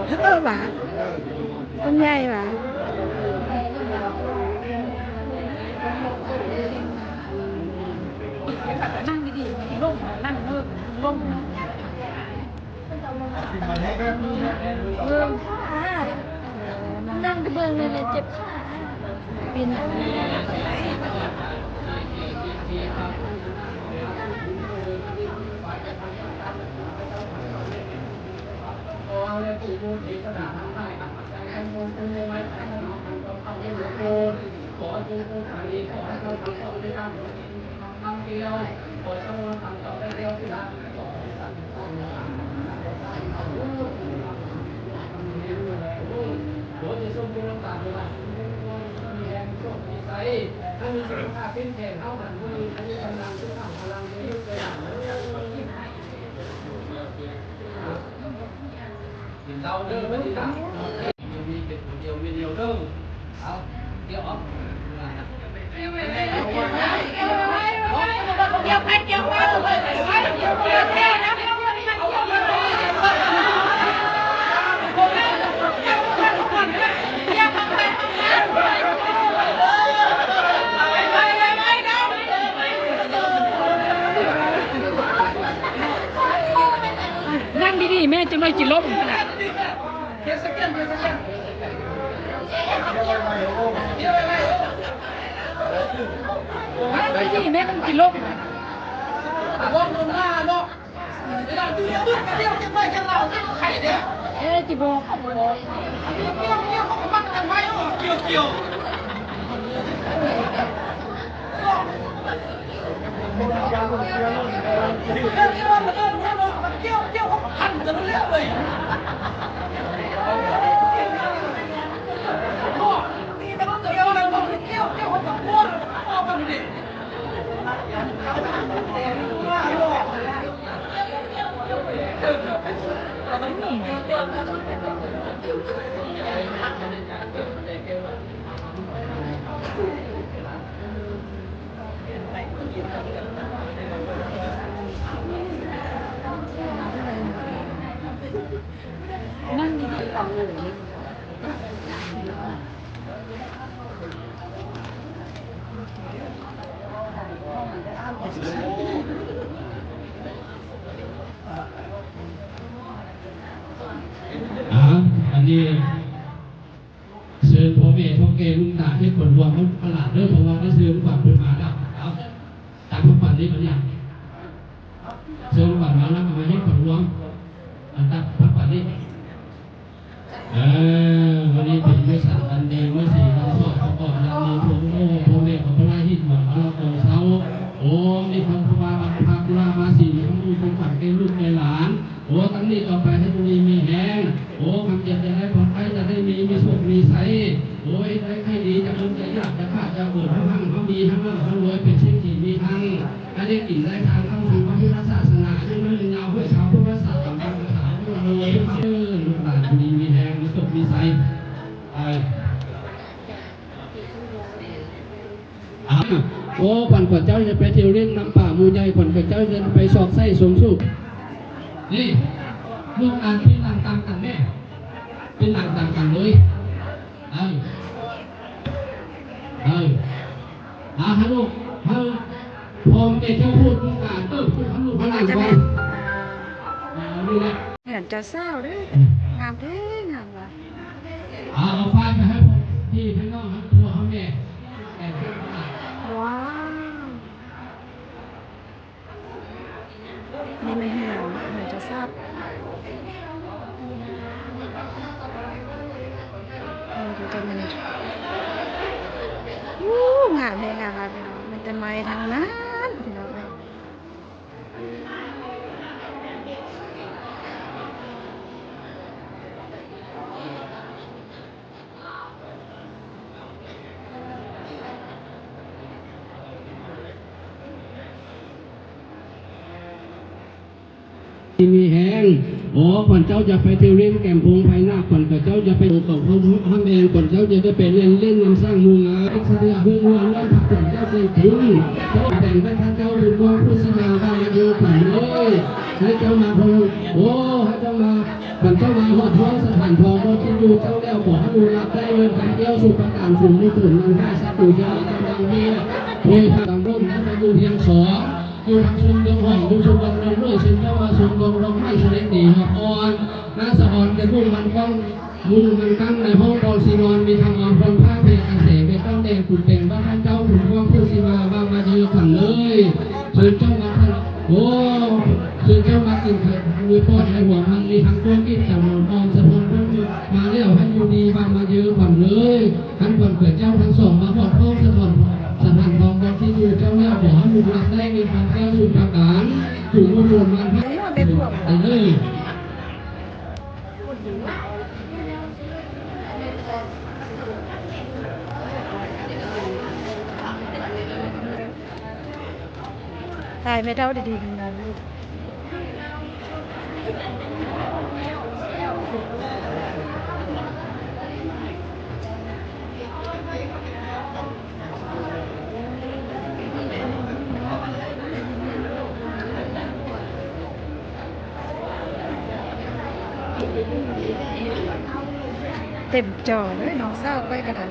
ເອີຫວາ ມັນໃຫຍ່ຫວາ ນັ່ງດີໆ ລົງ ນັ່ງເລີຍ ລົງ ເບິ່ງ ນັ່ງໄປເບິ່ງແດ່ ເຈັບຂາ ເປັນ ກິນເຫຼົ້າເດີ ບໍ່ໄດ້ກິນເຫຼົ້າ ມີເປັນຜູ້ດຽວເມຍດຽວເດີ ເອົາ ດຽວອອກ ດຽວໄປ ດຽວມາ ນັ່ງດີໆ ແມ່ ຈັກໜ້ອຍຊິລົ້ມ ນັ່ງດີໆ ແມ່ ຈັກໜ້ອຍຊິລົ້ມ ເອີ ຊິບອກ ອ່າ ອັນນີ້ ເຊີນພໍ່ແມ່ເຖົ້າແກ່ລຸງຕາເຮັດຂວັນຮ່ວມນຳຫຼານເດີ ເພາະວ່າໄດ້ເຊີນຂວັນເພິ່ນມາແລ້ວ. ເອົາ ຕາມຄວາມຝັນນີ້ບັດນີ້ ເຊີນຂວັນມານຳ ມາເຮັດຂວັນຮ່ວມ ຕາມຄວາມຝັນນີ້. ເອີ ວັນນີ້ເປັນມື້ສັນອັນດີ ມື້ສີອັນສອດປະກອບ ຍັງມີພວກພໍ່ແມ່ຂອງພະລາຫິດ ໝໍລະກົງເຊົາ. ໂອ ມີຄວາມພະວາ ບັງພາ ກຸລາມາສີ ມີຄວາມຮູ້ຄວາມຂວັນແກ່ລູກແກ່ຫຼານ. ໂອ ຕັ້ງນີ້ຕໍ່ໄປໃຫ້ຢູ່ດີມີແຮງ. ໂອ ຄຳເຈັບຢ່າໄດ້ ຄວາມໄຂ້ຢ່າໄດ້ມີ ມີໂຊກມີໄຊ. ໂອ ເຮັດໄດ້ໄດ້ດີ ຈະເງິນຈະຍາກ ຈະຄ້າຈະເກີດ ທັງຮັ່ງທັງມີ ທັງລ່ຳທັງລວຍ ເປັນເສດຖີມີທັງ ໃຫ້ໄດ້ກິນໄດ້ທານ ທັງສູ່ພະພຸດທະສາສະໜາ ໃຫ້ຍືນຍາວ ໃຫ້ຊາວພຸດທະສາສະໜາ ເອີ ລູກຫຼານຢູ່ດີມີແຮງ ມີໂຊກມີໄຊ. ໂອ ຂວັນຂະເຈົ້າຈະໄປທ່ຽວຫຼິ້ນນຳປາໝູ່ໃຫຍ່ ຂວັນຂະເຈົ້າຈະໄປຊອກໃຊ້ສົມສຸກ. ນີ້ ລູກຫຼານເປັນຫຼັງຕາມກັນແດ່ ເປັນຫຼັງຕາມກັນເລີຍ. ເອີ ເອີ ເອົາ ໃຫ້ລູກ ໃຫ້ພໍ່ແມ່ເຈົ້າພູດ ລູກຫຼານ ເອີ ໃຫ້ລູກມານັ່ງກ່ອນ. ເອີ ນີ້ແຫຼະ ເຮືອນເຈົ້າສາວເດີ ງາມແທ້ ງາມວ່າ. ເອົາ ເອົາໄຟໄປໃຫ້ພໍ່ ພີ່ໃຫ້ນ້ອງ ໃຫ້ພໍ່ໃຫ້ແມ່. ວ້າວ ນີ້ແມ່ນເຮືອນ ເຮືອນເຈົ້າສາວ ເຮືອນເຈົ້າສາວ. ອູ້ ງາມແທ້ ງາມຫຼາຍ ພີ່ນ້ອງ ມີແຕ່ໄມ້ທັງນັ້ນ ພີ່ນ້ອງເອີຍ. ທີ່ມີແຮງ. ໂອ ຂວັນເຈົ້າຈະໄປທ່ຽວຫຼິ້ນແກ້ມໂຂງໄພນາກ ຂວັນຂະເຈົ້າຈະໄປຂອງພໍ່ແມ່ ຂວັນເຈົ້າຈະໄດ້ໄປຫຼິ້ນ ຫຼິ້ນນຳຊ້າງມູງາ ສະເດຍເຮືອງເຮືອນນຳ ຂວັນເຈົ້າໄດ້ຂຶ້ນ ແຕ່ງໄປທ່ານເຈົ້າເປັນວງຜູ້ສະຫຍາ ໄດ້ເດີນໄປເລີຍ. ໃຫ້ເຈົ້າມາເທີ້ນ ໂອ້ ໃຫ້ເຈົ້າມາ ຄັນເຈົ້າມາຮອດທ້ອງສະຖານທອງບໍ່ຄິດຢູ່ເຈົ້າແລ້ວ ຂໍໃຫ້ຮູ້ຮັກໄດ້ເງິນຄຳແກ້ວສຸກປະການ ສູງບໍ່ເກີນໜຶ່ງຮ້ອຍສັດຕູເຈົ້າກຳລັງເຮັດ ໂດຍທາງລົມນະຄະຢູ່ຮຽງສອງ ຢູ່ທາງຊຸມດອກຫອມ ຢູ່ຊຸມດອກເລື່ອງເລີດ ເຊິ່ງເຈົ້າວ່າຊຸມດອກດອກໄມ້ສະເດັດດີຮອບອ່ອນ ນາສະອອນເປັນມຸງມັນກ້ອງ ມຸງມັນກ້ອງໃນຫ້ອງກອງຊີນອນ ມີທາງອອນພົນຜ້າແພກກະເສເປັນຕ້ອງແດງ ຂຸນເຕັງບ້ານທ່ານເຈົ້າ ຂຸນຮ່ວງຜູ້ຊີມາ ບ້ານມາເຢີຂວັນເລີຍ ເຊີນເຈົ້າມາທ່ານ ໂອ້ ເຊີນເຈົ້າມາກິນເຂືອດ ທາງມືປອດໃນຫົວມັນ ມີທັງພວກກິດຈະນອນອອມສະທ້ອນເພິ່ນມາແລ້ວ ໃຫ້ຢູ່ດີບ້ານມາເຢີຂວັນເລີຍ ທັງຂວັນເກີດເຈົ້າທັງສອງ ມາຮອດທ້ອງສະທ້ອນ ສະຖານທອງບໍ່ຄິດຢູ່ເຈົ້າແລ້ວ ຂໍໃຫ້ລູກຮັກໄດ້ເງິນຄຳແກ້ວສຸກປະການ ສູງບໍ່ເກີນໜຶ່ງຮ້ອຍສັດຕູເຈົ້າກຳລັງເຮັດ ໄດ້ເລີຍ. ຖ່າຍແມ່ເຖົ້າດີໆ ໜຶ່ງນະລູກ. ເຕັມຈໍເລີຍ ນ້ອງສາວຂ້ອຍກໍໄດ້.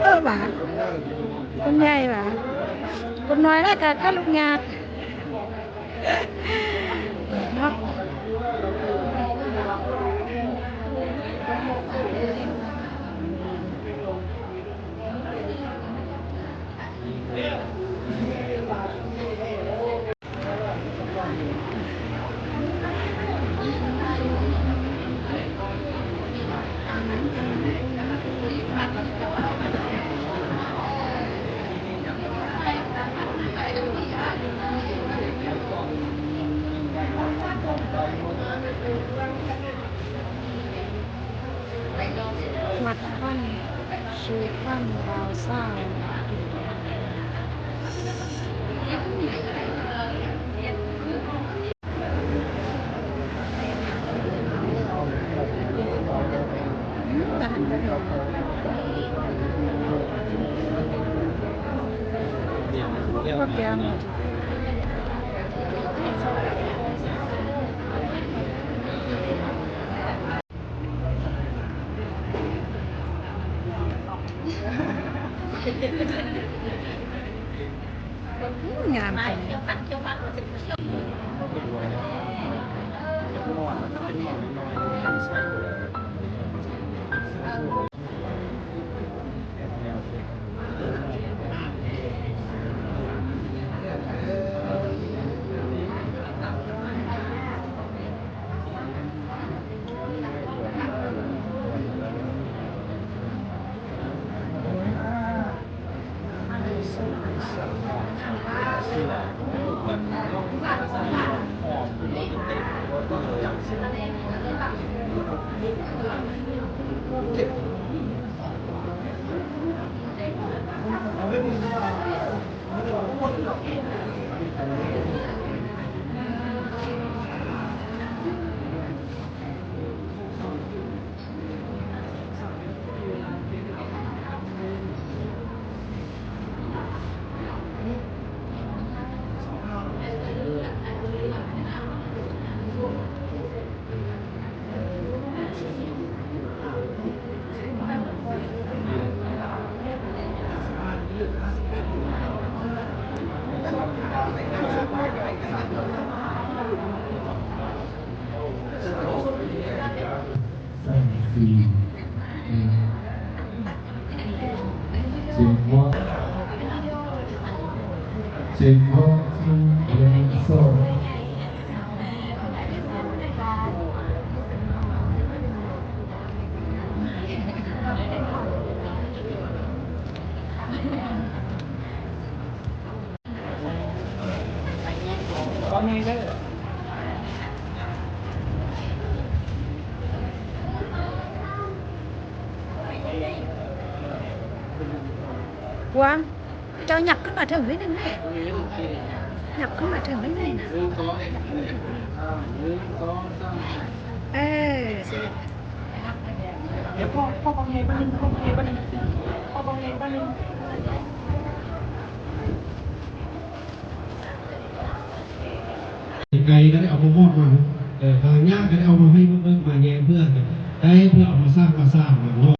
ເອີຫວາ ຄົນໃຫຍ່ຫວາ ຄົນນ້ອຍແລ້ວກໍ ກໍລູກຍາກເນາະ. ວັດຂວັນ ສູ່ຂວັນບ່າວສາວ. ອືມ ຕາຫັນໄປເບິ່ງ ພວກແກງ. ງາມຈັງ. ກວາງ ເຈົ້າຫຍັບຂຶ້ນມາເທິງໜ້ອຍໜຶ່ງ ຫຍັບຂຶ້ນມາເທິງໜ້ອຍໜຶ່ງ. ເອີ. ขอ ขอบังเลขบาทหนึ่ง ขอบังเลขบาทหนึ่ง ขอบังเลขบาทหนึ่ง ไกลก็ได้เอามามอบมา เออ ทางยากก็ได้เอามาให้เบิ่งๆ มาแย้มเพื่อนกัน ได้เพื่อเอามาสร้าง มาสร้างมาเนาะ